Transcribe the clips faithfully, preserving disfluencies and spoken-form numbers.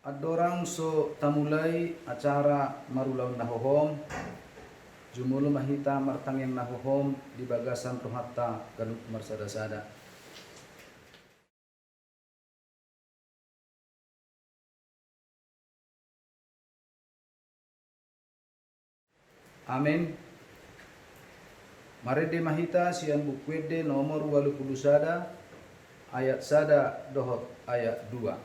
Andorang so tamulai acara marulaon na hohom, jumolo ma hita martangiang na hohom di bagasan rohanta ganup marsada-sada. Amen. Marende ma hita sian Buku Ende nomor ualu pulu sada, ayat sada dohot ayat dua.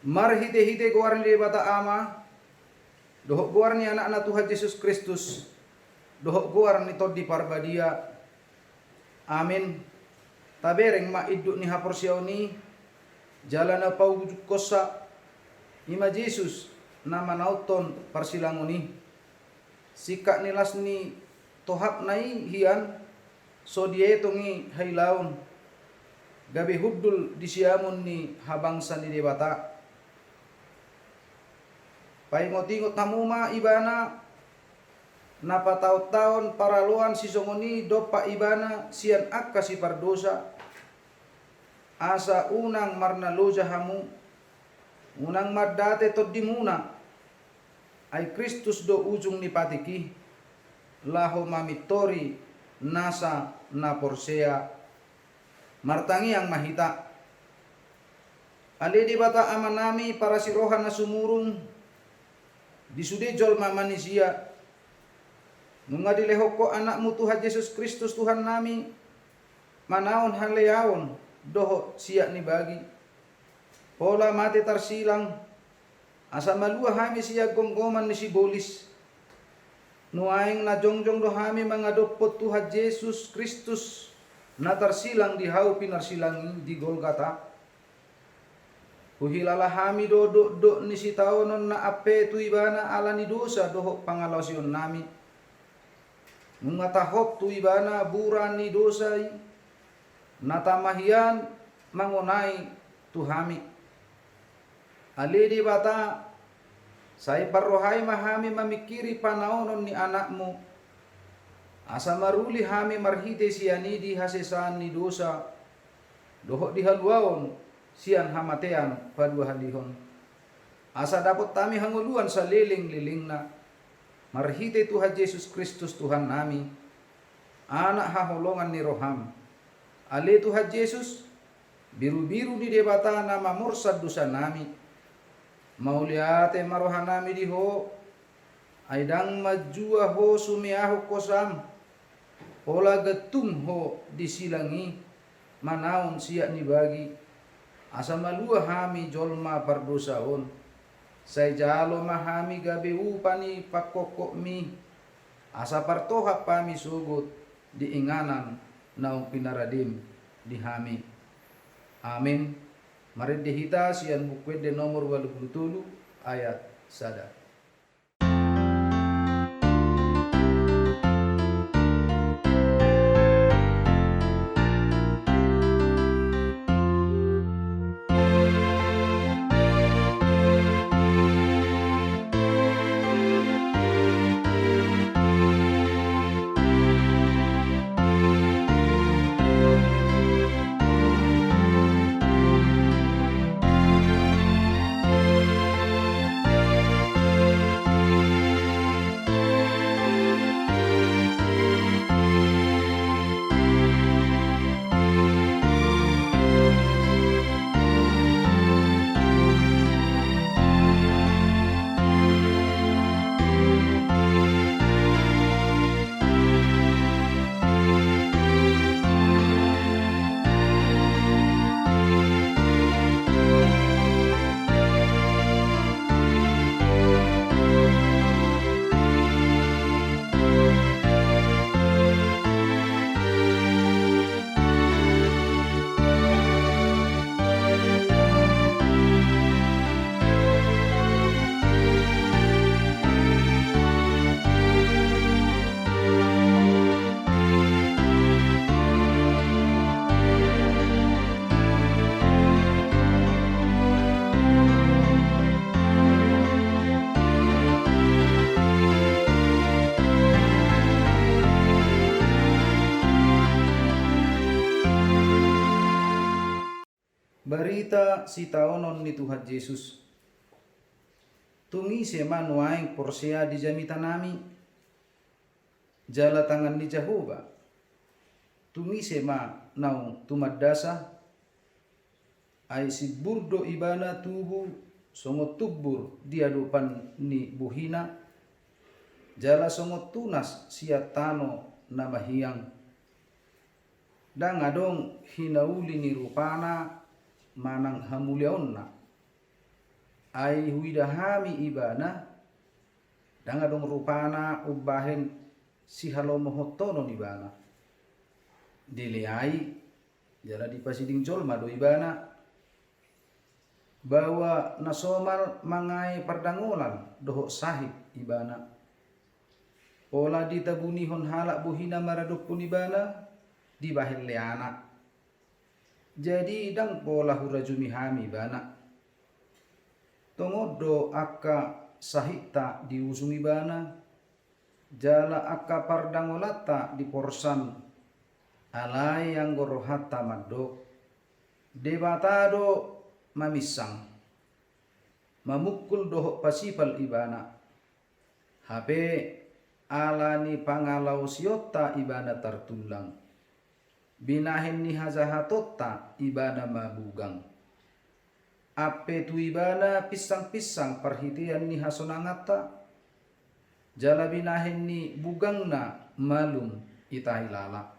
Marhite-hite goar ni Debata Ama, dohot goar ni Anakna Tuhan Jesus Kristus, dohot goar ni Tondi Parbadia. Amen. Tabereng ma induk ni haporseaon i, jala na paujunghonsa, i ma Jesus, na manaonhon parsilangon i. Singkat ni las ni tohapna i hian, so dietong i hailaon, gabe hundul di siamun ni habangsa ni Debata. Paingot-ingot hamu ma ibana, na pataon-taon paraloan sisongon i dompak ibana sian angka sipardosa, asa unang marnaloja hamu, unang mandate tondimuna, ai Kristus do ujung ni patik i, laho mamintori nasa na porsea. Martangiang ma hita. Ale Debata Amanami parasi roha na sumurung di sude jolma manisia, nunga dilehon Ho Anakmu Tuhan Jesus Kristus Tuhannami, manaon haleaon dohot siat ni bagi, pola mate tarsilang, asa malua hami sian gomgoman ni sibolis. Nuaeng na jongjong do hami mangadophon Tuhan Jesus Kristus, na tarsilang di hau pinarsilang i di Golgata. Huhilala hami do dokdok ni sitaonon na ampe tu Ibana ala ni dosa dohot pangalaosionnami. Nunga tahop tu Ibana bura ni dosa i, na tama hian mangonai tu hami. Ale Debata, sai parrohai ma hami mamingkiri panaonon ni Anakmu, asa maruli hami marhite sian i di hasesaan ni dosa, dohot di haluaon sian hamatean paduahalihon. Asa dapot hami hangoluan saleleng-lelengna, marhite Tuhan Jesus Kristus Tuhannami, Anak haholongan ni roham. Ale Tuhan Jesus, birubiru ni Debata na mamorsan dosanami. Mauliate ma rohanami di Ho, ai ndang manjua Ho sumeahon hosam, pola gantung Ho di silang i, manaon siat ni bagi, asa malua hami jolma pardosa on. Sai jalo ma hami gabe upa ni pangkophopmi, asa partohap hami sogot di inganan naung pinaradem di hami. Amen. Marende hita sian Buku Ende nomor ualu pulu tolu, ayat sada. Barita sitaonon ni Tuhan Jesus. Tung ise ma nuaeng porsea di jamitanami, jala tangan ni Jahowa? Tung ise ma naung tumandasa? Ai simbur do ibana tubu songon tumbur di adopan ni bohina, jala songon tunas sian tano na mahiang. Ndang adong hinauli ni rupana manang hamuliaonna. Ai huida hami ibana, ndang adong rupana umbahen sihalomohontonon ibana. Dileai jala dipasiding jolma do ibana. Baoa na somal mangae pardangolan dohot sahit ibana. Pola ditabunihon halak bohina maradophon ibana, dibahen leana. Jadi ndang pola hurajumi hami ibana. Tongon do angka sahitta diusung ibana, jala angka pardangolanta diporsan. Alai anggo rohanta mandok, Debata do maminsang, mamungkul dohot pasipal ibana. Hape ala ni pangalaosionta ibana tartullang, binahen ni hajahatonta ibana mabugang. Ampe tu ibana pinsangpinsang parhitean ni hasonanganta, jala binahen ni bugangna malum ita hilala.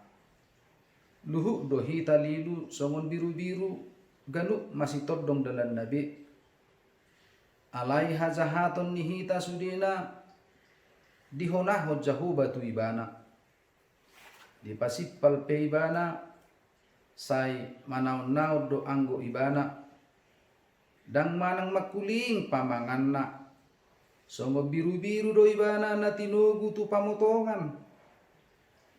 Luhut do hita lilu songon birubiru, ganup masitondong dalanna be. Alai hajahaton ni hita sudena dihonahon Jahowa tu ibana. Dipasimpal pe ibana, sai manaonnaon do anggo ibana. Ndang manang mangkuling pamanganna. Songon birubiru do ibana na tinogu tu pamotongan.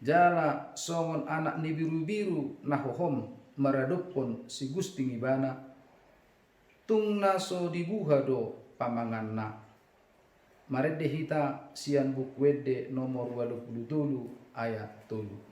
Jala songon anak ni birubiru na hohom maradophon sigusting ibana. Tung na so dibuha do pamanganna. Marende hita sian Buku Ende nomor ualu pulu tolu ayat tolu.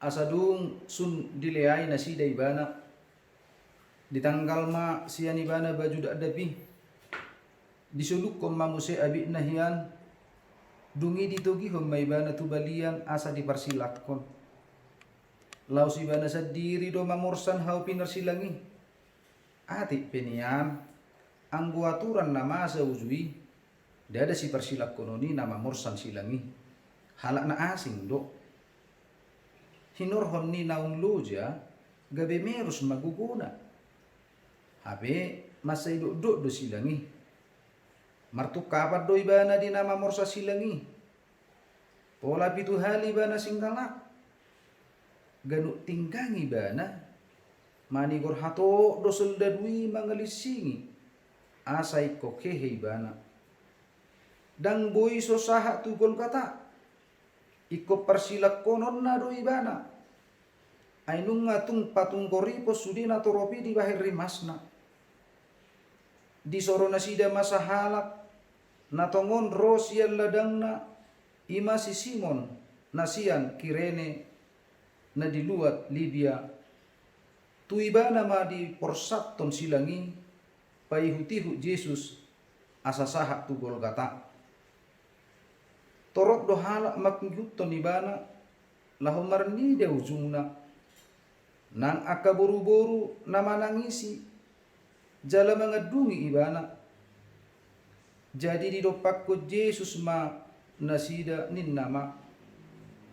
Asa dung sun dileai nasida ibana, ditanggal ma sian ibana baju dakdanak i. Disolukhon ma muse abitna hian. Dung i ditogihon ma ibana tu balian asa diparsilanghon. Laos ibana sandiri do mamorsan hau pinarsilang i. Atik pe nian, anggo aturan na masa uju i, ndada siparsilanghonon i na mamorsan silang i. Halak na asing do. Hinorhon ni naung loja, gabe merus ma gogona. Hape mansai dokdok do silang i. Martungkapan do ibana di na mamorsan silang i. Pola pitu hali ibana singgalak. Ganup tinggang ibana, manigor hatop do soldadu i mangalinsingi, asa ingkon hehe ibana. ndang boi so sahat tu Golgata. Ingkon parsilangkononna do ibana. Ai nunga tung patunggoripon sude natorop i dibahen rimasna. Disoro nasida ma sahalak na tongon ro sian ladangna, i ma si Simon na sian Kirene na di luat Libia. Tu ibana ma diporsathon silang i paihutihut Jesus asa sahat tu Golgata. Torop do halak mangihuthon ibana laho marnida ujungna. Nang angka boruboru na manangisi jala mangandungi ibana. Jadi didompakkon Jesus ma nasida, ninna ma: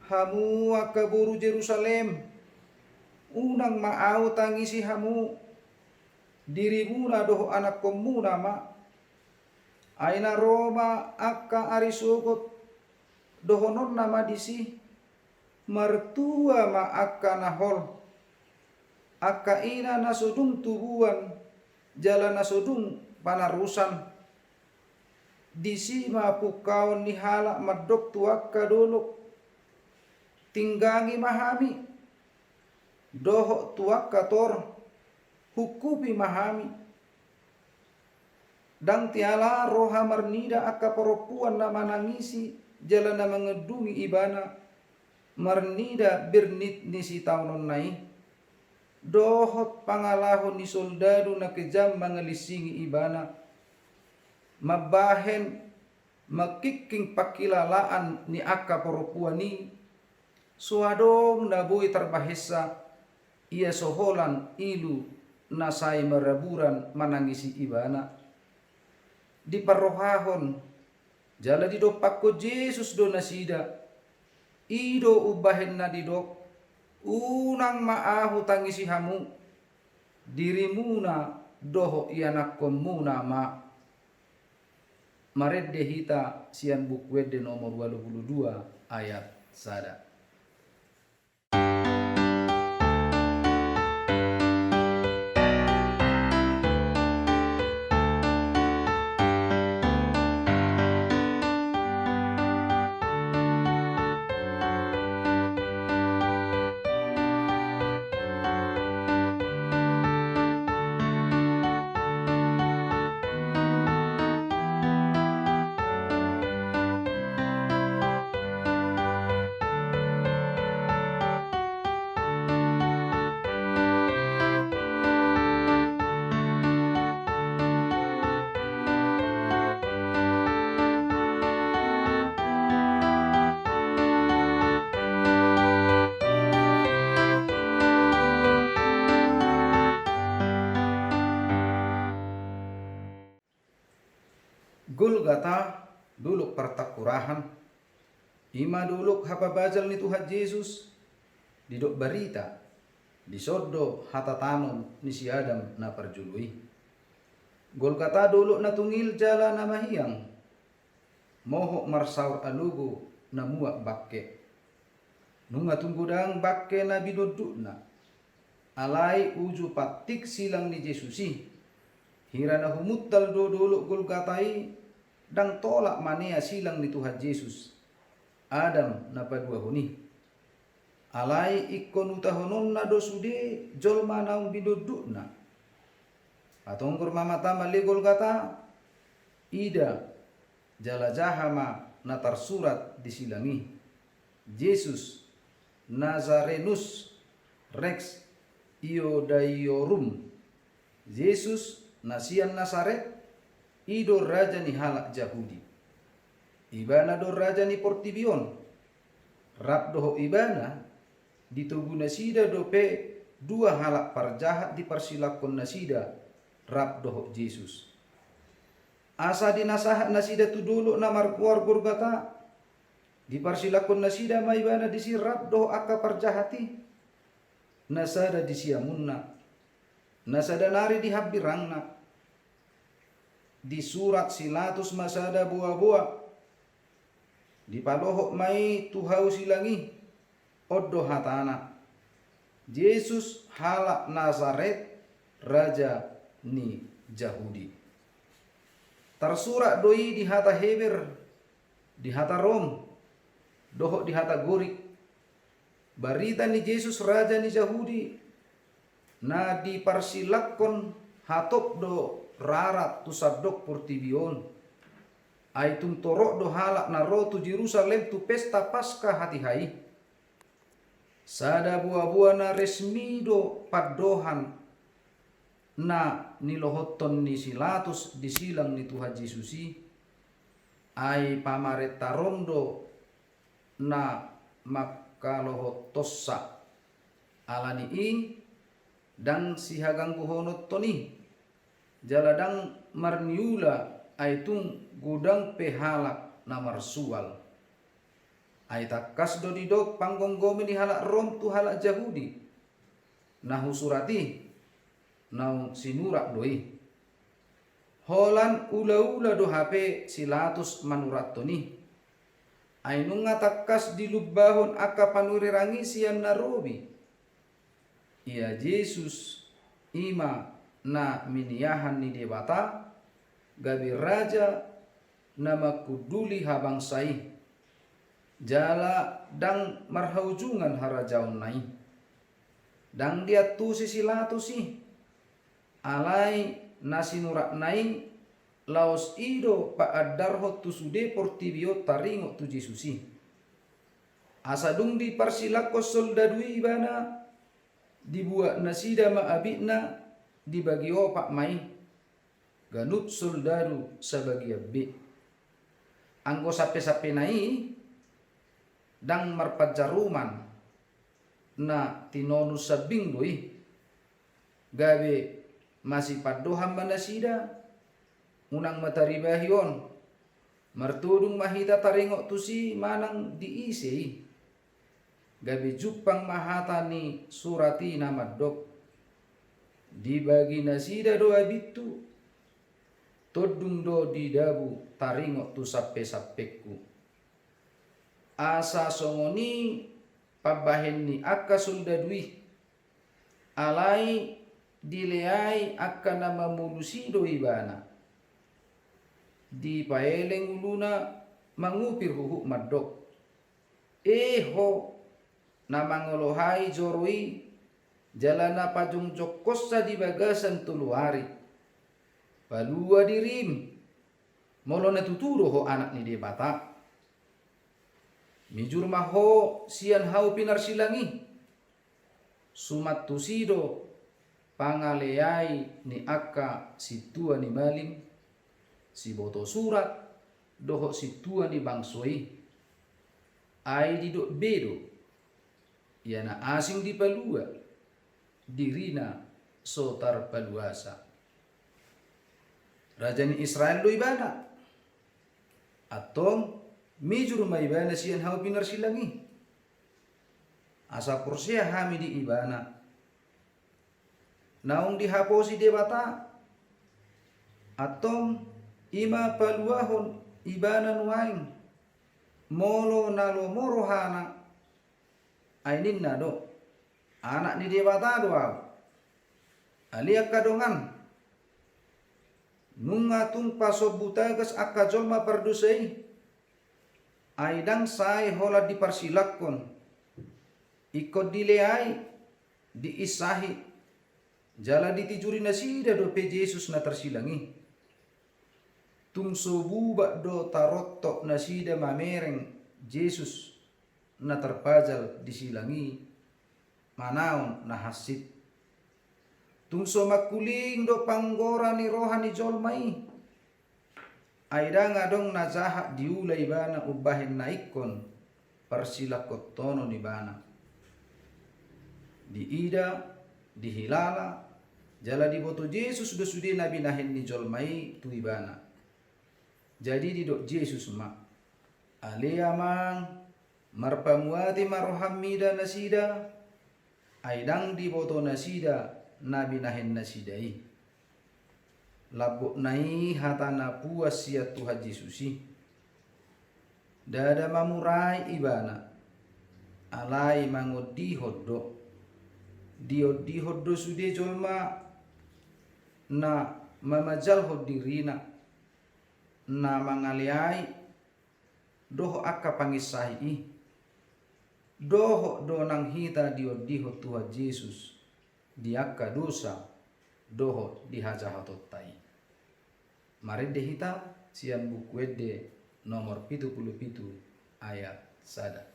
Hamu angka boru Jerusalem, unang ma ahu tangisi hamu, dirimuna dohot anakkonmuna ma. Ai na ro ma angka ari sogot, dohononna ma disi: Martua ma angka na hol, angka ina na so dung tubuan jala na so dung panarusan. Disi ma pungkaon ni halak mandok tu angka dolok: Tinggangi ma hami! Dohot tu angka tor: Hungkupi ma hami! Ndang teala roha marnida angka parompuan na manangisi jala na mangandungi ibana, marnida birnit ni sitaononna i, dohot pangalaho ni soldadu na kejam mangalinsingi ibana. Mambahen mangkingking pangkilalaan ni angka parompuan i, so adong na boi tarbahensa, ia so holan ilu na sai maraburan manangisi ibana. Diparrohahon jala didompakkon Jesus do nasida. I do umbahen na didok: Unang ma ahu tangisi hamu, dirimuna dohot ianakkonmuna ma. Marende hita sian Buku Ende nomor ualu pulu dua ayat sada. Golgata, dolok partangkurahan, i ma dolok hapabajal ni Tuhan Jesus. Didok barita, dison do hata tanom ni si Adam na parjolo i. Golgata dolok na tungil jala na mahiang, mohop marsaor alogo na muat bangke. Nunga tung godang bangke na binondutna. Alai uju pantik silang ni Jesus i, hira na humuntal do dolok Golgata i, ndang tolap manea silang ni Tuhan Jesus, Adam na paduahon i. Alai ingkon utahononna do sude jolma naung binondutna. Patonggor ma mata male Golgata, ida, jalajaha ma na tarsurat di silang i: Jesus Nazarenus Rex Iudaeorum. Jesus na sian Nasaret, i do raja ni halak Jahudi. Ibana do raja ni portibi on. Rap dohot ibana, ditogu nasida dope dua halak parjahat diparsilangkon nasida rap dohot Jesus. Asa dinasahat nasida tu dolok na margoar Golgata, diparsilangkon nasida ma ibana disi rap dohot angka parjahat i, na sada di siamunna, na sada nari di hambirangna. Disurat si Latus ma sada boaboa, dipalohot ma i tu hau silang i. On do hatana: Jesus halak Nasaret, raja ni Jahudi. Tarsurat do i di hata Heber, di hata Rom dohot di hata Gorik. Barita ni Jesus, raja ni Jahudi, na diparsilanghon hatop do rara tu sandok portibi on. Ai tung torop do halak na ro tu Jerusalem tu pesta Paska hatiha i. Sada boaboa na resmi do pandohan na nilohothon ni si Latus di silang ni Tuhan Jesus i. Ai pamarenta Rom do na mangkalohothonsa. Ala ni i ndang sihagangguhononhon i, jala ndang marniula, ai tung godang pe halak na marsual. Ai tangkas do didok panggomgomi ni halak Rom tu halak Jahudi, na husurat i, naung sinurat do i. Holan ulaula do hape si Latus manurathon i. Ai nunga tangkas dilumbahon angka panurirang i sian na robi. Ia Jesus i ma na miniahan ni Debata, gabe raja na manghunduli habangsa i, jala ndang marhaujungan harajaonna i. Ndang diantusi si Latus i, alai na sinuratna i laos i do paandarhon tu sude portibi on taringot tu Jesus i. Asa dung diparsilanghon soldadu i ibana, dibuat nasida ma abitna, dibagi opat ma i, ganup soldadu sabagian be. Anggo sampesampena i ndang marpanjaruman, na tinonus sambing do i. Gabe masipandohan ma nasida, unang ma taribahi on. Martudung ma hita taringot tusi manang di ise i. Gabe jumpang ma hata ni surat i na mandok: Dibagi nasida do abithu, tondung do didabu taringot tu sampesampengku. Asa songon i pambahen ni angka soldadu i. Alai dileai angka na mamolus i do ibana. Dipaeleng uluna mangupir huhut mandok: E ho, na mangolohai joro i, jala na pajongjongkonsa di bagasan tolu ari, palua dirim, molo na tutu do ho Anak ni Debata. Mijur ma ho sian hau pinarsilang i. Suman tusi do pangaleai ni angka sintua ni malim, siboto surat, dohot sintua ni bangso i. Ai didok be do: Ia na asing dipalua, dirina so tarpaluasa. Raja ni Israel do ibana. Antong, mijur ma ibana sian hau pinarsilang i. Asa porsea hami di ibana. Naung dihaposi Debata. Antong, i ma paluahon ibana nuaeng. Molo na lomo rohana, ai ninna do: Anak ni Debata do ahu. Ale angka dongan, nunga tung pasombu tagas angka jolma pardosa i. Ai ndang sae holan diparsilanghon, ingkon dileai, diinsahi, jala ditijuri nasida dope Jesus na tarsilang i. Tung so bubat do tarontok nasida mamereng Jesus na tarpajal di silang i, manaon na hansit. Tung so mangkuling do panggora ni roha ni jolma i. Ai ndang adong na jahat diula ibana umbahen na ingkon parsilanghonhonon ibana. Diida, dihilala, jala diboto Jesus do sude na binahen ni jolma i tu ibana. Jadi didok Jesus ma: Ale Amang, marpamuati ma roham mida nasida, ai ndang diboto nasida na binahen nasida i. Lambokna i hata na puas sian Tuhan Jesus i. Ndada mamurai ibana, alai mangondihon do. Diondihon do sude jolma na mamajalhon dirina, na mangaleai, dohot angka panginsahi i, dohot do nang hita diondihon Tuhan Jesus di angka dosa dohot di hajahatonta i. Marende hita sian Buku Ende nomor pitu pulu pitu ayat sada.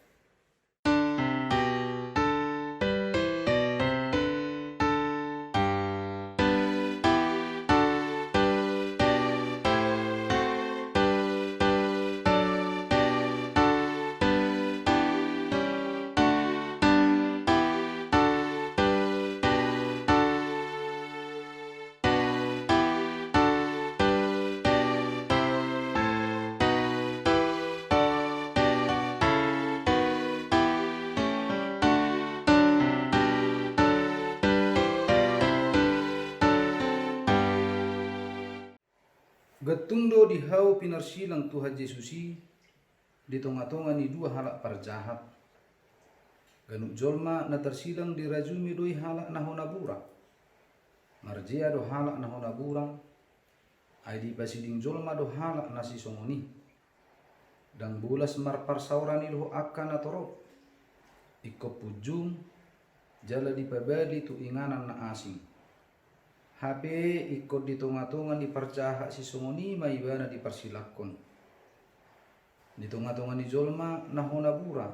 Gantung do di hau pinarsilang Tuhan Jesus i di tonga-tonga ni dua halak parjahat. Ganup jolma na tarsilang dirajumi do i halak na hona bura. Marjea do halak na hona bura, ai dipasiding jolma do halak na sisongon i. Ndang bolas marparsaoran i dohot angka na torop. Ingkon punjung, jala dipabali tu inganan na asing. Hape ingkon di tonga-tonga ni parjahat sisongon i ma ibana diparsilangkon. Di tonga-tonga ni jolma na hona bura,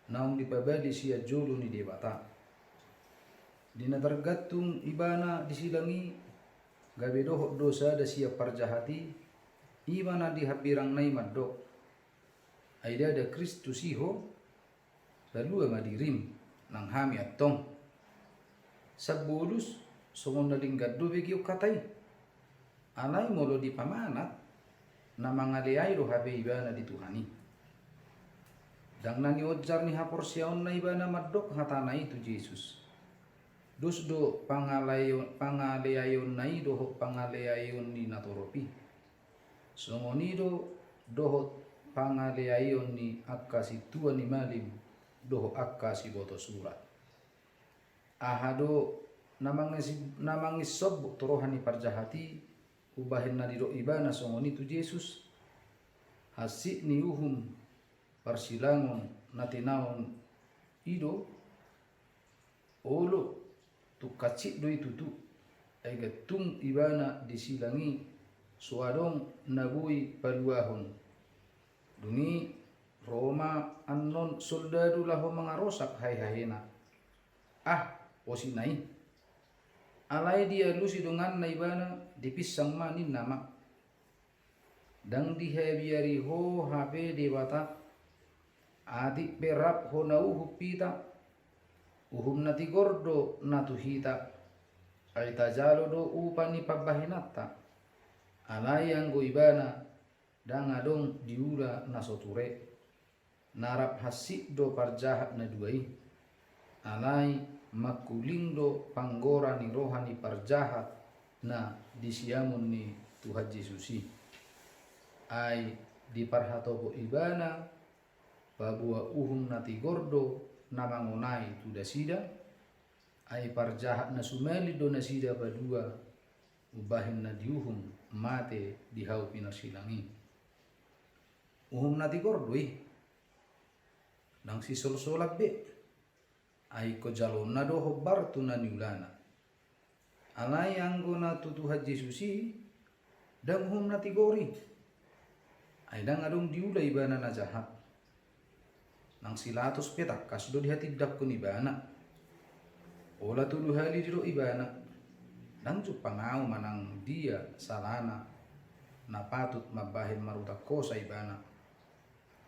naung dipabali sian jolo ni Debata. Di na targantung ibana di silang i, gabe dohot do sada sian parjahat i, i ma na di hambirangna i mandok: Ai ndada Kristus i ho? Palua ma dirim, nang hami antong. Sambolus songon na denggan do begeon hata i. Alai molo dipamanat, na mangaleai do hape ibana di Tuhan i. Ndang na nionjar ni haporseaonna ibana mandok hatana i tu Jesus. Dos do pangaleaion-, pangaleaionna i dohot pangaleaion ni natorop i. Songon i do dohot pangaleaion ni angka sintua ni malim dohot angka siboto surat. Aha do na mangesi-, na manginsombuk tu roha ni parjahat i, umbahen na didok ibana songon i tu Jesus? Hansit ni uhum parsilangon na tinaon i do? Olo, tung hansit do i tutu, ai gantung ibana di silang i, so adong na boi paluahon. Dung i ro ma annon soldadu laho mangarosak hahehena. Ah, osina i. Alai dialusi donganna ibana, dipinsang ma ninna ma: Ndang dihabiari ho hape Debata, atik pe rap hona uhum hita, uhum na tigor do na tu hita, ai tajalo do upa ni pambahenanta. Alai anggo ibana, ndang adong diula na so ture. Na rap hansit do parjahat na dua i, alai mangkuling do panggora ni roha ni parjahat na di siamun ni Tuhan Jesus i. Ai diparhatopot ibana paboa uhum na tigor do na mangonai tu nasida, ai parjahat na sumalin do nasida palua umbahen na diuhum mate di hau pinarsilang i. Uhum na tigor do i, ndang sisolsolan be. Ai ingkon jalonna do hombar tu na niulana. Alai anggo na tu Tuhan Jesus i, ndang uhum na tigor i. Ai ndang adong diula ibana na jahat. Nang si Pilatus pe tangkas do dihatindangkon ibana. Pola tolu hali didok ibana: Ndang jumpang ahu manang dia salana na patut mambahen marutang hosa ibana.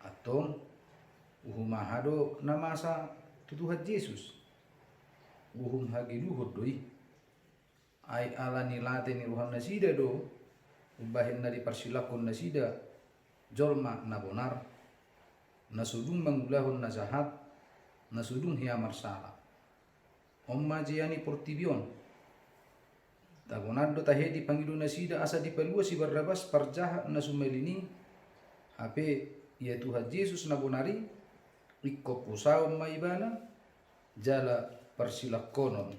Antong, uhum aha do na masa tu Tuhan Jesus? Uhum hageluhon do i. Ai ala ni late ni rohanasida do umbahen na diparsilangkon nasida jolma na bonar, na so dung mangulahon na jahat, na so dung hea marsala. On ma jea ni portibi on. Tagonan do tahe dipangido nasida asa dipalua si Barrabas parjahat na sumalin i, hape ia Tuhan Jesus na bonar i, ingkon pusaon ma ibana jala parsilangkonon.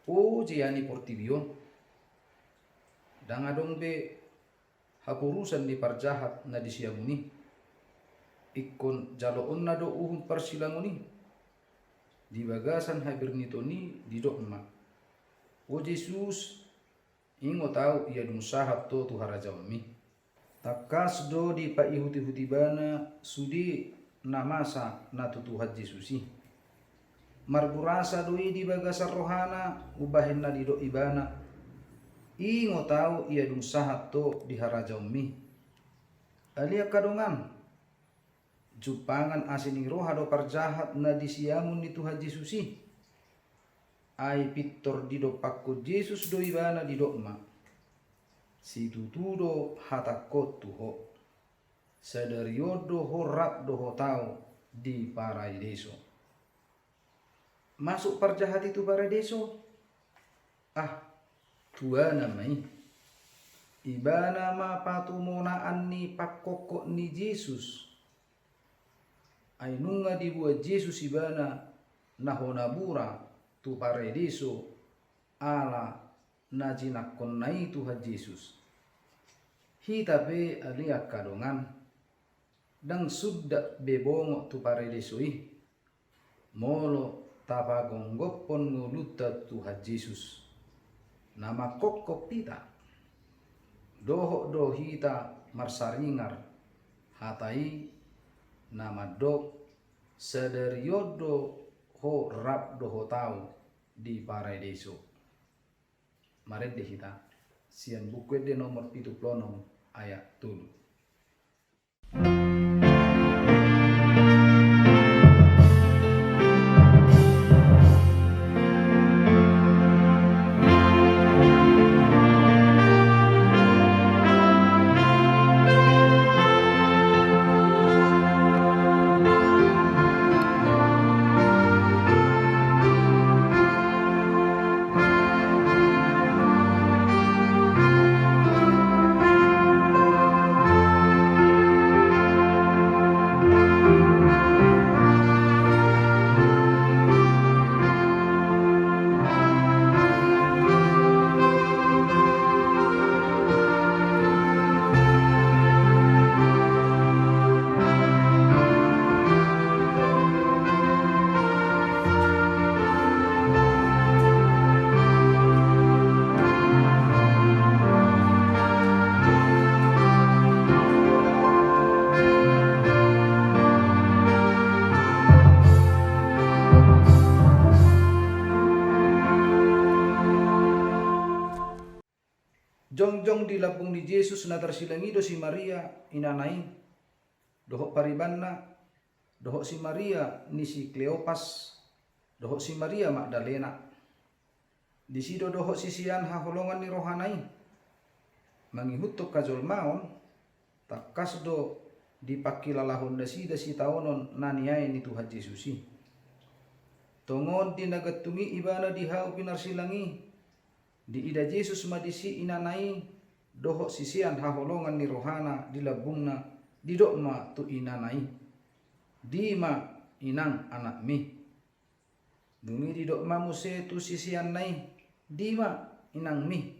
O jea ni portibi on, ndang adong be haporusan ni parjahat na di siamun i. Ingkon jaloonna do uhum parsilangon i. Di bagasan haberniton i didok ma: O Jesus, ingot ahu ia dung sahat ho tu harajaonmi. Tangkas do dipaihut-ihut ibana sude na masa na tu Tuhan Jesus i. Marburasa do i di bagasan rohana umbahen na didok ibana: Ingot ahu ia dung sahat ho di harajaonmi. Ale angka dongan, jumpangan asi ni roha do parjahat na disiamun ni Tuhan Jesus i. Ai pintor didompakkon Jesus do ibana, didok ma: Situtu do hatangkon tu ho, sadari on do ho rap dohot ahu di paradiso. Masuk parjahat i tu paradiso? Ah, tuana ma i. Ibana ma patumonaan ni pangkokkop ni Jesus. Ai nunga dibuat Jesus ibana na hona mura tu paradiso ala na jinangkonna i Tuhan Jesus. Hita pe ale angka dongan, ndang sundat be bongot tu paradiso i molo tapagonggophon ngolunta tu Tuhan Jesus na mangkokkop hita. Dohot do hita marsaringar hata i na mandok: Sadari on do ho rap dohot ahu di paradiso. Marende hita sian Buku Ende nomor pitu pulu onom, ayat tolu. Jongjong di lambung ni Jesus na tarsilang i do si Maria inana i, dohot paribanna, dohot si Maria ni si Kleopas, dohot si Maria Magdalena. Disi do dohot sisean haholongan ni rohana i. Mangihuthon hajolmaon, tangkas do dipangkilalahon nasida sitaonon na niae ni Tuhan Jesus i. Tongon di na gantung i ibana di hau pinarsilang i, diida Jesus ma disi inana i dohot sisean haholongan ni rohana di lambungna, didok ma tu inana i: Dima, inang, anakmi. Dung i didok ma muse tu siseanna i: Dima, inangmi.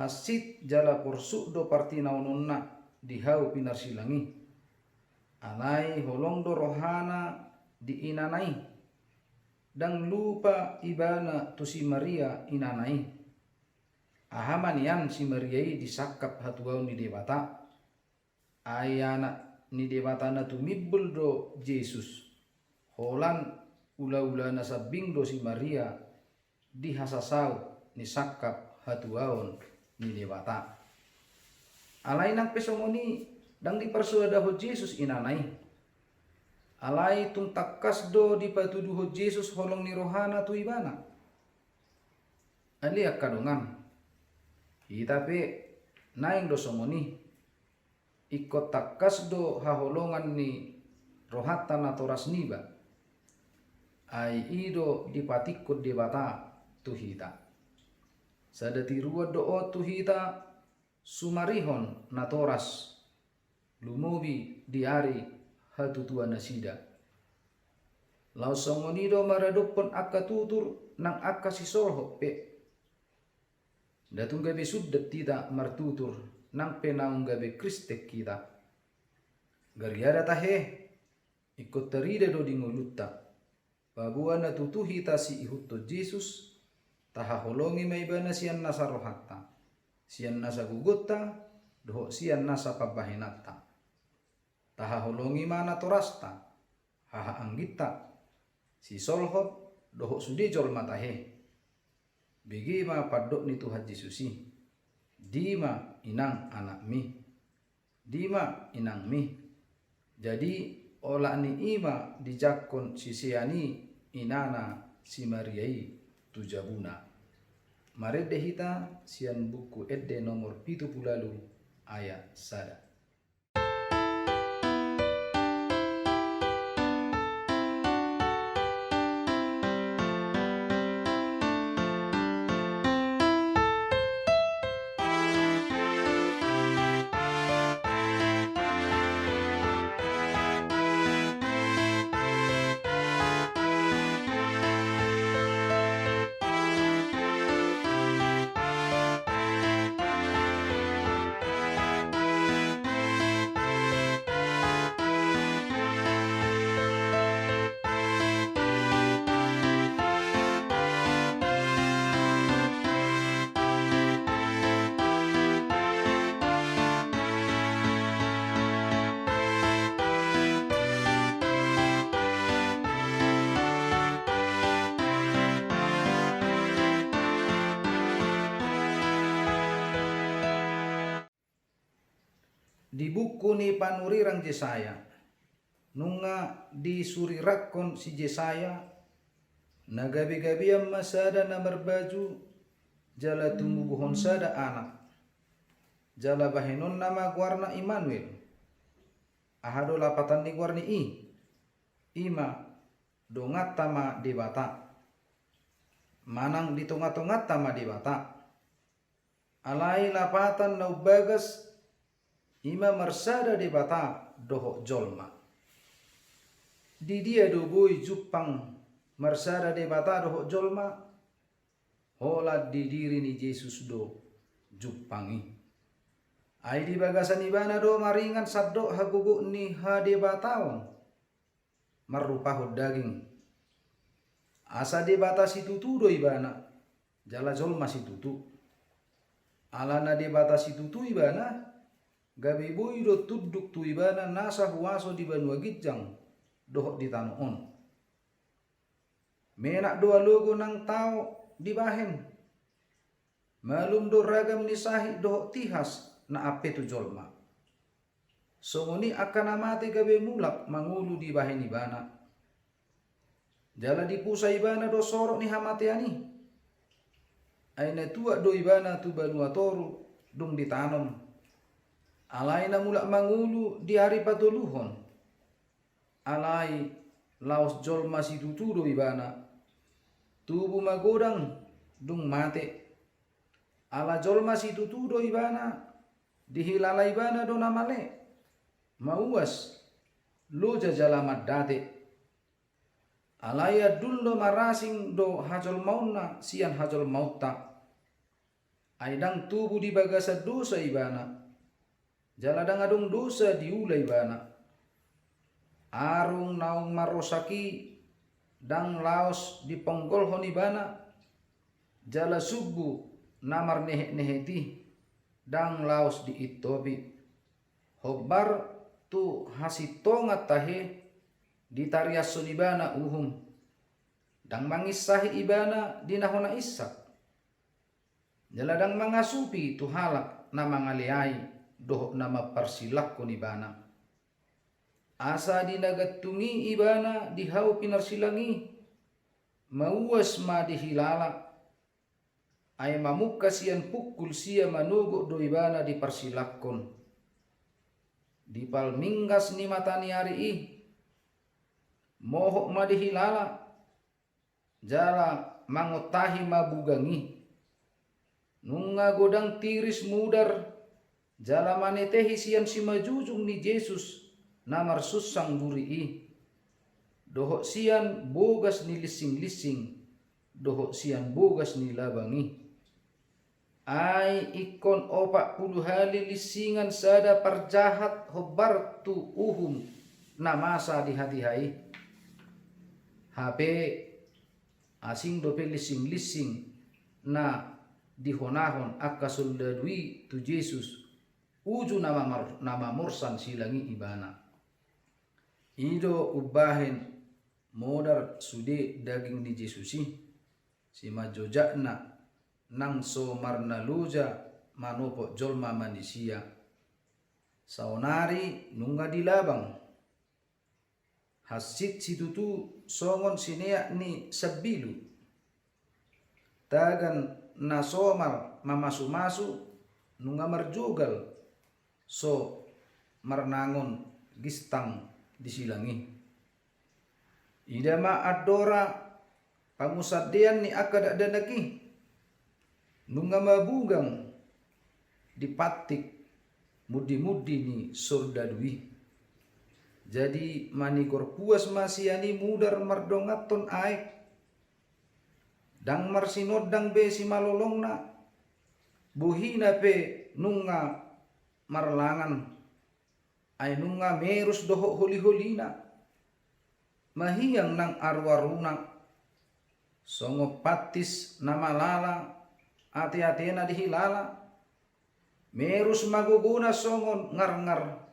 Hansit jala porsuk do partinaononna di hau pinarsilang i. Alai holong do rohana di inana i. Ndang lupa ibana tu si Maria inana i. Aha ma nian si Maria i disangkap hatuaon ni Debata. Ai Anak ni Debata na tumimbul do Jesus. Holan ulaulana sambing do si Maria di hasasao ni sangkap hatuaon ni Debata. Alai nang pe songon i, ndang diparsoadahon Jesus inana i. Alai tung tangkas do dipatuduhon Jesus holong ni rohana tu ibana. Ale angka dongan, hita pe naeng do songon i. Ingkon tangkas do haholongan ni rohanta natoras niba. Ai i do dipatingkon Debata tu hita. Sada tiruan do on tu hita sumarihon natoras lumobi di ari hatutuanasida. Laos songon i do maradophon angka tutur nang angka sisolhot pe. Nda tung gabe sundat hita martutur nang pe naung gabe Kristen hita. Gariada tahe, ingkon tarida do di ngolunta, paboa na tutu hita siihuthon Jesus, tahaholongi ma ibana sian nasa rohanta, sian nasa gogonta, dohot sian nasa pambahenanta. Tahaholongi ma natorasta, hahaangginta, sisolhot dohot sude jolma tahe. Bege ma pandok ni Tuhan Jesus i: Dima inang anakmi, dima inangmi. Jadi, olat ni i ma dijangkon sisean i inana si Maria i tu jabuna. Marende hita sian Buku Ende nomor pitu pulu ualu, ayat sada. Di buku ni panurirang Jesaya, nunga disurirangkon si Jesaya, na gabe-gabean ma sada na marbaju, jala tumubuhon sada anak, jala bahenonna ma goarna Immanuel. Aha do lapatan ni goar ni i? I ma: Donganta ma Debata. Manang di tonga-tonganta ma Debata. Alai lapatan na umbagas, i ma marsada Debata dohot jolma. Di dia do boi jumpang marsada Debata dohot jolma? Holan di diri ni Jesus do jumpang i. Ai di bagasan ibana do maringan sandok hagogoon ni hadebataon marrupahon daging. Asa Debata situtu do ibana, jala jolma situtu. Alana Debata situtu ibana, gabe boi do tunduk tu ibana nasa huaso di banua ginjang dohot di tano on. Menak do alogo nang tao dibahen. Malum do ragam ni sahit dohot tihas na ampe tu jolma. Songon i angka na mate gabe mulak mangolu dibahen ibana. Jala dipusa ibana do sorok ni hamatean i. Ai na tuat do ibana tu banua toru dung ditanom. Alai na mulak mangolu di ari patoluhon. Alai laos jolma situtu do ibana. Tubu magodang dung mate. Ala jolma situtu do ibana, dihilala ibana do na male, mauas, loja jala mandate. Alai andul do marasing do hajolmaonna sian hajolmaonta. Ai ndang tubu di bagasan dosa ibana, jala ndang adong dosa diula ibana. Arung naung marosak i ndang laos diponggolhon ibana, jala sumbu na marnehet-nehet i ndang laos diintopi. Hombar tu hasintongan tahe ditariashon ibana uhum. Ndang manginsahi ibana di na hona insak. Jala ndang mangasupi tu halak na mangaleai dohot na mamparsilanghon ibana. Asa di na gantung i ibana di hau pinarsilang i, mauas ma dihilala. Ai mamungka sian pungkul sia manogot do ibana diparsilanghon. Dipalminggas ni mata ni ari i, mohop ma dihilala, jala mangontahi ma bugang i. Nunga godang tiris mudar, jala manetehi sian simanjujung ni Jesus na marsunsang duri i, dohot sian bogas ni linsing-linsing, dohot sian bogas ni labang i. Ai ingkon opat pulu hali linsingan sada parjahat hombar tu uhum na masa di hatiha i. Hape asing dope linsing-linsing na dihonahon angka soldadu i tu Jesus, uju na mamor-, na mamorsan silang i ibana. I do umbahen modar sude daging ni Jesus i, simanjojakna nang so marnaloja manopot jolma manisia. Saonari nunga dilabang. Hansit situtu songon sineak ni sambilu. Tagan na so mar-, mamasumasu nunga marjogal so marnangon gistang di silang i. Ida ma andora pangusandean ni angka dakdanak i. Nunga mabugang di pantik mundi-mundi ni soldadu i. Jadi manigor puas ma sian i mudar mardonganhon aek. Ndang marsinondang be simalolongna, bohina pe nunga marlangan, ai nunga merus dohot holi-holina. Mahiang nang aru-aruna, songon pantis na malala ate-atena dihilala. Merus ma gogona songon ngarngar,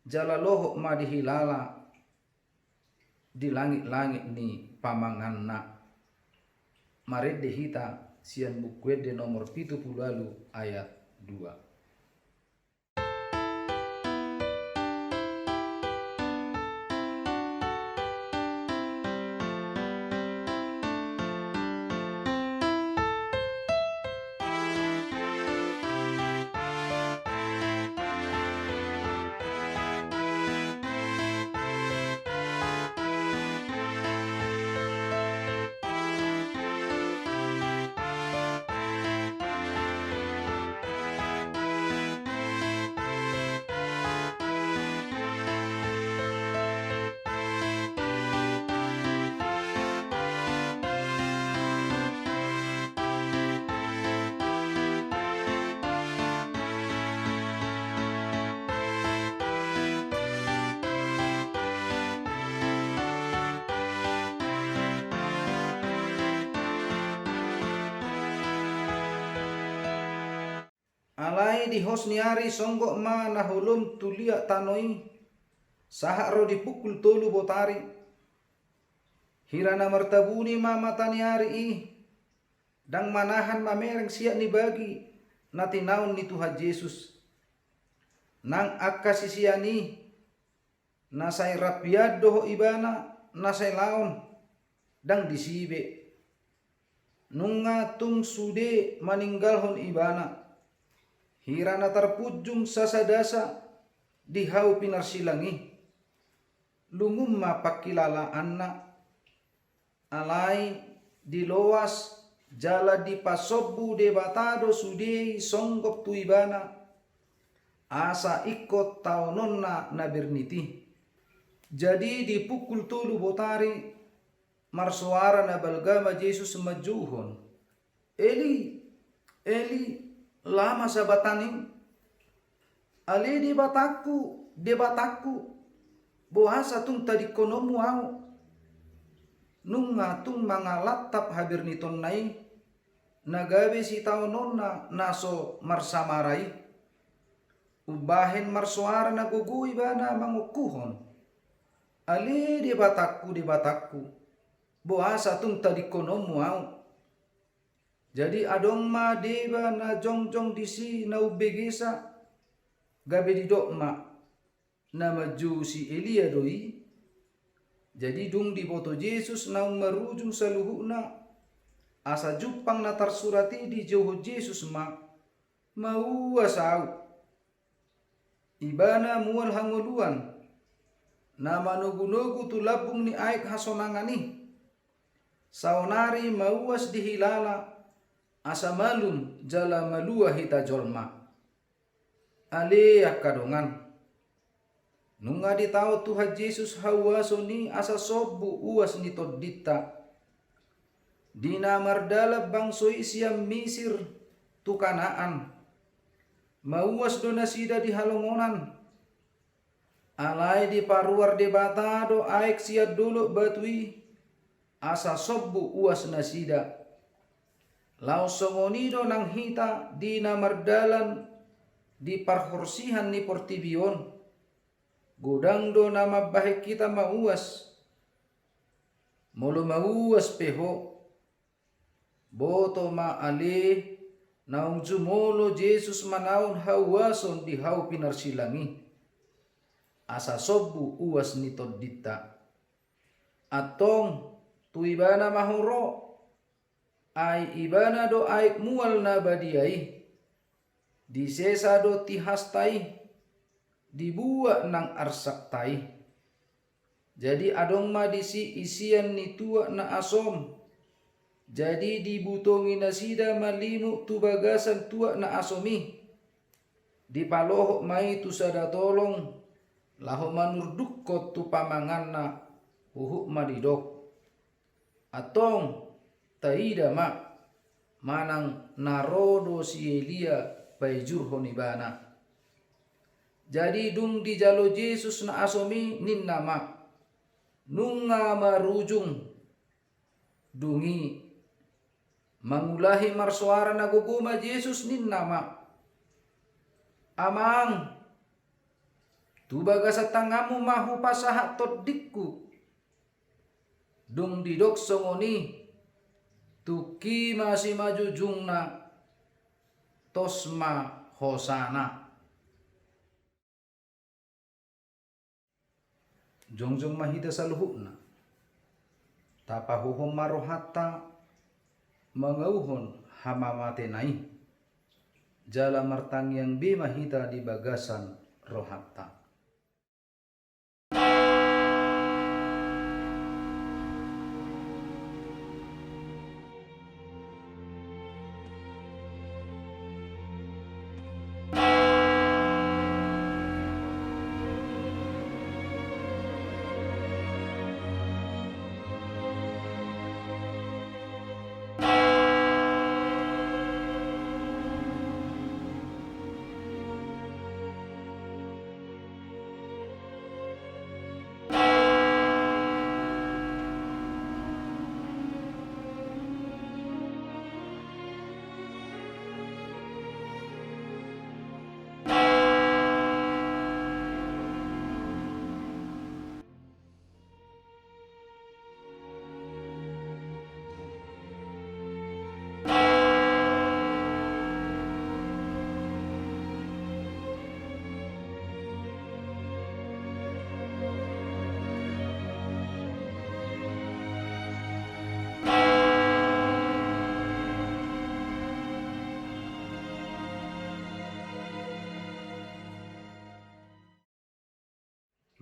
jala lohot ma dihilala di langit-langit ni pamanganna. Marende hita sian Buku Ende nomor pitu pulu ualu ayat dua. Alai di hos ni ari songgop ma na holom tu liat tano i, sahat ro di pukul tolu botari. Hira na martabuni ma mata ni ari i, ndang manahan mamereng siat ni bagi na tinaon ni Tuhan Jesus. Nang angka sisean i, na sai rap hian dohot ibana na sai laon, ndang disi be. Nunga tung sude maninggalhon ibana. Hira na tarpunjung sasadasa di hau pinarsilang i, lungun ma pangkilalaanna. Alai diloas jala dipasombu Debata do sude i songgop tu ibana, asa ingkon taononna na bernit i. Jadi di pukul tolu botari marsoara na balga ma Jesus manjouhon: Eli, Eli, lama sabaktani? Ale Debatangku, Debatangku, boasa tung tadingkononmu ahu? Nunga tung mangalantap habernitonna i, na gabe sitaononna na so marsamara i. Umbahen marsoara na gogo ibana mangongkuhon: Ale Debatangku, Debatangku, boasa tung tadingkononmu ahu? Jadi adong ma deba na jongjong disi na umbegesa, gabe didok ma: Na manjou si Elia do i? Jadi dung diboto Jesus naung marujung saluhutna, asa jumpang na tarsurat i dijouhon Jesus ma: Mauas ahu. Ibana mual hangoluan, na manogunogu tu lambung ni aek hasonangan i. Saonari mauas dihilala, asa malum jala malua hita jolma. Ale angka dongan, nunga ditaon Tuhan Jesus hauason i asa sombu uas ni tondinta. Di na mardalan bangso i sian Misir tu Kanaan. Mauas do nasida di halongonan. Alai diparuar Debata do aek sian dolok batu i, asa sombu uas nasida. Laos songon i do nang hita di na mardalan di parhorsihan ni portibi on. Godang do na mambahen hita mauas. Molo mauas pe ho, boto ma ale, naung jumolo Jesus manaon hauason di hau pinarsilang i, asa sombu uas ni tondinta. Antong, tu Ibana ma ho ro, ai Ibana do aek mual na badia i. Disesa do tihasta i, dibuak nang arsakta i. Jadi adong ma disi isian ni tuak na asom. Jadi dibutongi nasida ma limuk tu bagasan tuak na asom i. Dipalohot ma i tu sada tolong, laho manurdukkon tu pamanganna, huhut ma didok: Antong, taida ma, manang na ro do si Elia paijurhon ibana. Jadi dung dijalo Jesus na asom i, ninna ma: Nunga marujung. Dung i mangulahi marsoara na gogo ma Jesus, ninna ma: Amang, tu bagasan tanganmu ma hupasahat tondingku. Dung didok songon i, tungki ma simanjujungna, tos ma hosana. Jongjong ma hita saluhutna, tapahohom ma rohanta mangauhon hamamatena i, jala martangiang be ma hita di bagasan rohanta.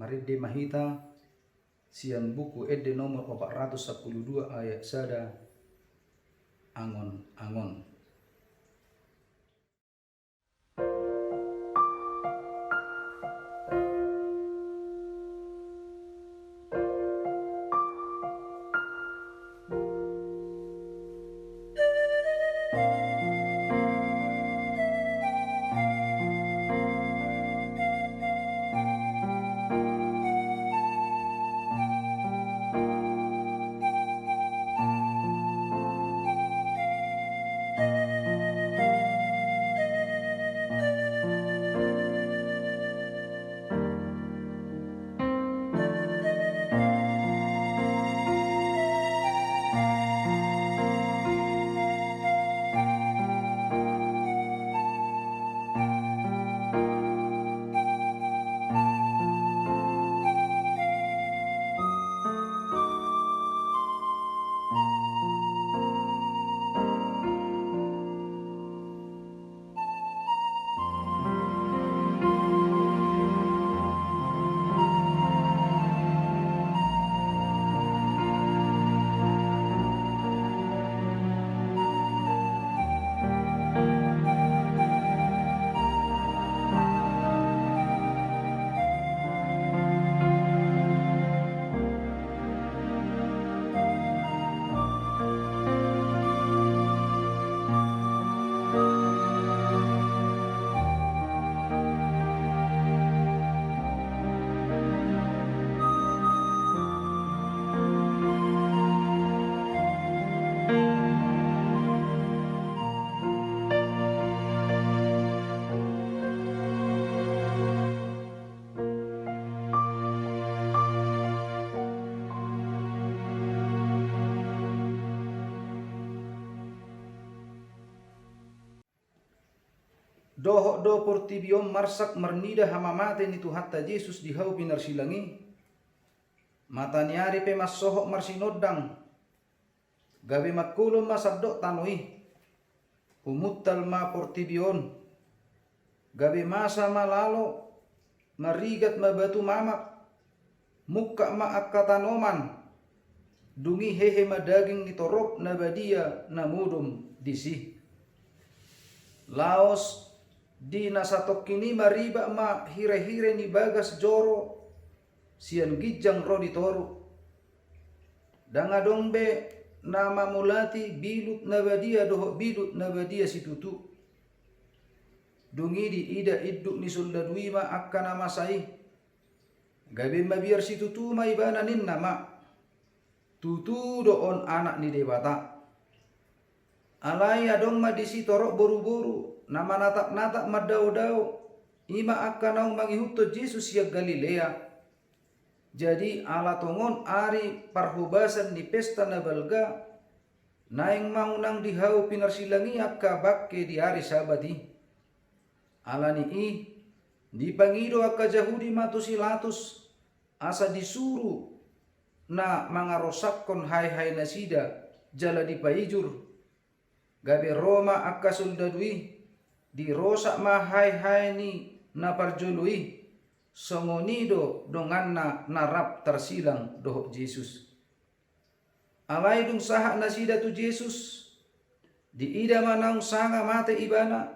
Marende ma hita sian Buku Ende nomor opat ratus sampulu dua ayat sada, angon-angon. Mansohot do portibi on marsak marnida hamamate ni Tuhanta Jesus di hau pinarsilang i. Mata ni ari pe mansohot marsinondang, gabe mangkolom ma sandok tano i. Humuntal ma portibi on, gabe masa ma lalo, marigat ma batu mamak, mungkap ma angka tanoman, dung i hehe ma daging ni torop na badia na modom disi. Laos di na satongkin i maribak ma hirehire ni bagas joro sian ginjang ro di toru. Ndang adong be na mamolati bilut na badia dohot bilut na badia situtu. Dung i diida induk ni soldadu i ma angka na masa i. Gabe mabiar situtu ma ibana ninna ma, "Tutu do on Anak ni Debata." Alai adong ma disi torop boruboru na manatapnatap mandaodao, i ma angka naung mangihuthon Jesus sian Galilea. Jadi ala tongon ari parhobasan ni pesta na balga, naeng ma unang di hau pinarsilang i angka bangke di ari Sabat i. Ala ni i, dipangido angka Jahudi ma tu si Latus, asa disuru na mangarosakkon haehae nasida jala dipaijur. Gabe ro ma angka soldadu i, dirosak ma haehae ni na parjolo i. Songon i do donganna na rap tarsilang dohot Jesus. Alai dung sahat nasida tu Jesus, diida ma naung sanga mate ibana,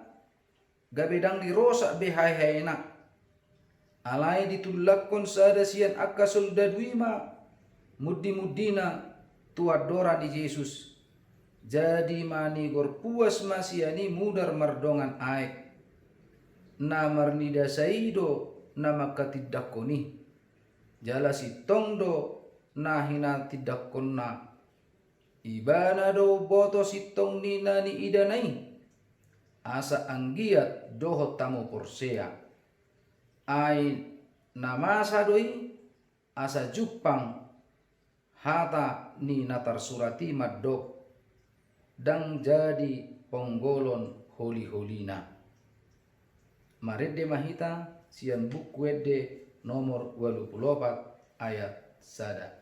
gabe ndang dirosak be haehaena. Alai ditullakkon sada sian angka soldadu i ma mundimundina tu andora ni Jesus. Jadi manigor puas ma sian i mudar mardongan aek. Na marnidasa i do na mangkatindangkon i. Jala sintong do na hinatindangkonna. Ibana do umboto sintong ni na niidana i, asa anggiat dohot hamu porsea. Ai na masa do i, asa jumpang hata ni na tarsurat i mandok, "Ndang jadi ponggolon holiholina." Marende ma hita sian Buku Ende nomor ualu pulu opat ayat sada.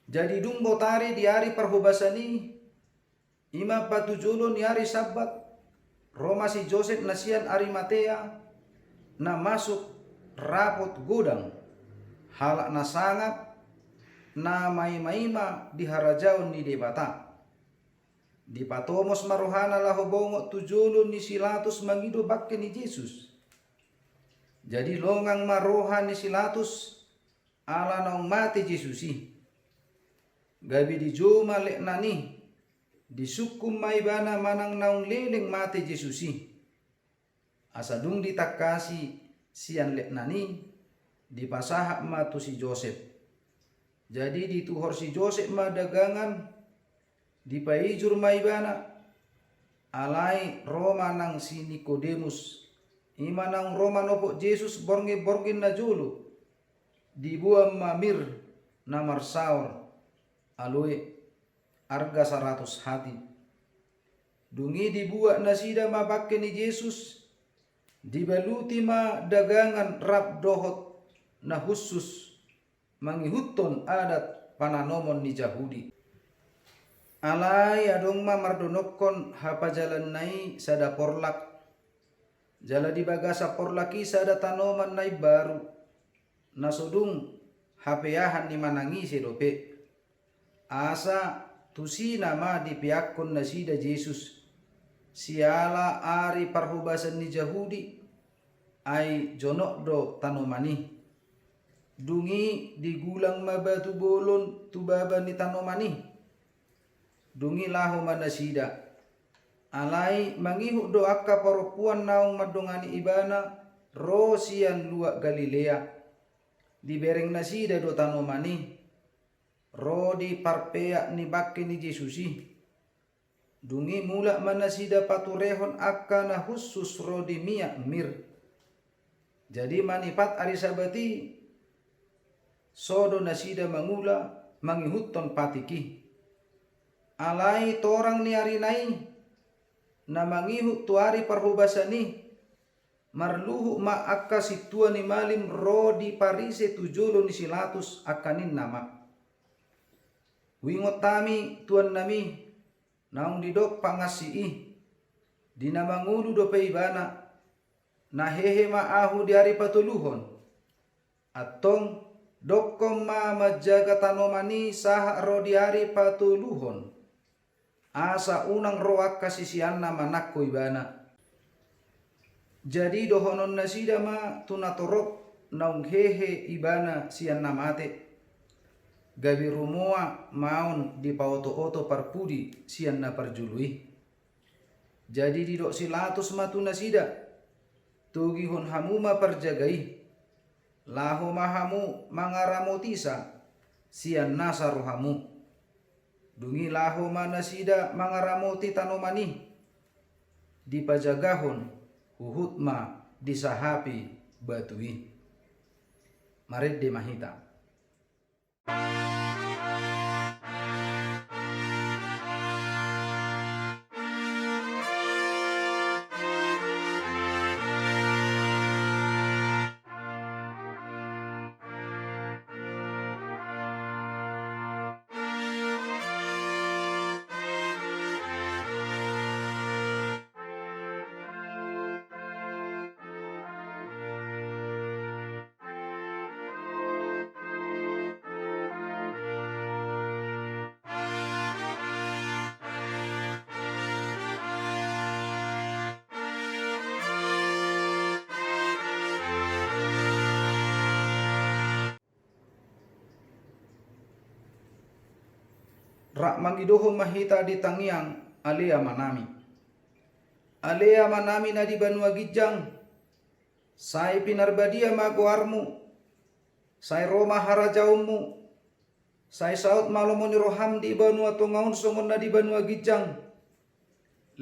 Jadi dung botari di ari parhobasan i, i ma patujolo ni ari Sabbat, ro ma si Josep na sian Arimatea, na masuk rapot godang, halak na sangap, na maimaima di harajaon ni Debata. Dipatomos ma rohana laho bongot tu jolo ni si Latus mangido bangke ni Jesus. Jadi longang ma roha ni si Latus, ala naung mate Jesus i. Gabe dijou ma letnan i, disungkun ma ibana manang naung leleng mate Jesus i. Asa dung ditangkasi sian letnan i, dipasahat ma tu si Josep. Jadi dituhor si Josep ma dagangan, Dipaijur ma ibana, alai ro ma nang si Nikodemus, i ma naung ro manopot Jesus borngin-borngin na jolo, diboan ma mir na marsaor, aloe, arga saratus hati. Dung i dibuat nasida ma bangke ni Jesus, dibaluti ma dagangan rap dohot na hushus mangihuthon adat pananomon ni Jahudi. Alai adong ma mardonokkon hapajalanna i sada porlak, jala di bagasan porlak i sada tanoman na imbaru, na so dung hapeahan ni manang ise dope. Asa tusi nama dipeakkon nasida Jesus, siala ari parhobasan ni Jahudi, ai jonok do tanoman i. Dung i digulang ma batu bolon tu baba ni tanoman i. Dung i laho ma nasida. Alai mangihut do angka parompuan naung mandongani ibana ro sian luat Galilea. Dibereng nasida do tanoman i ro di parpeak ni bangke ni Jesus i. Dung i mulak ma nasida paturehon angka na hushus ro di miak mir. Jadi manipat ari Sabat i, so do nasida mangula mangihuthon patik i. Alai torang ni arina i, na mangihut tu ari parhobasan i, marluhut ma angka sintua ni malim ro di Parise tu jolo ni si Latus, angka ninna ma: Huingot hami tuannami, naung didok pangansi i, di na mangolu dope ibana, na hehe ma ahu di ari patoluhon. Antong, dokkon ma manjaga tanoman i sahat ro di ari patoluhon, asa unang ro angka siseanna manangko ibana. Jadi dohonon nasida ma tu natorop naung hehe ibana sian na mate, gabe rumoa maon dipaotooto parpudi sian na parjolo i. Jadi didok si Latus ma tu nasida: Togihon hamu ma parjaga i, laho ma hamu mangaramotisa sian nasa rohamu. Dung i laho ma nasida mangaramoti tanoman i, dipajagahon huhut ma disahapi batu i. Marende ma hita. Rap mangidohon ma hita di tangiang Ale Amanami. Ale Amanami na di banua ginjang, sai pinarbadia ma goarmu, sai ro ma harajaonmu, sai saut ma lomo ni roham di banua tonga on songon na di banua ginjang.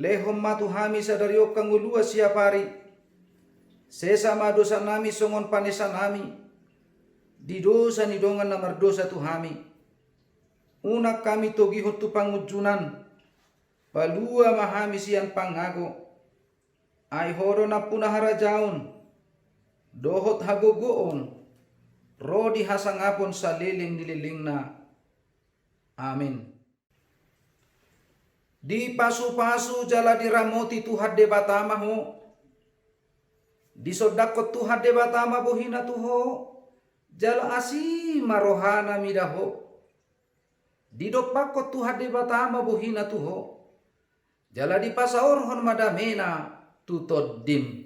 Lehon ma tu hami sadari on hangoluan siapari. Sesa ma dosanami songon panesanami di dosa ni dongan na mardosa tu hami. Unang hami togihon tu pangunjunan, palua ma hami sian pangago. Ai Ho do nampuna harajaon dohot hagogoon ro di hasangapon saleleng ni lelengna. Amen. Dipasupasu jala diramoti Tuhan Debata ma ho. Disondangkon Tuhan Debata ma bohina tu ho, jala asi ma rohana mida ho. Didompakkon Tuhan Debata ma bohina tu ho, jala dipasaorhon ma damena tu tondim.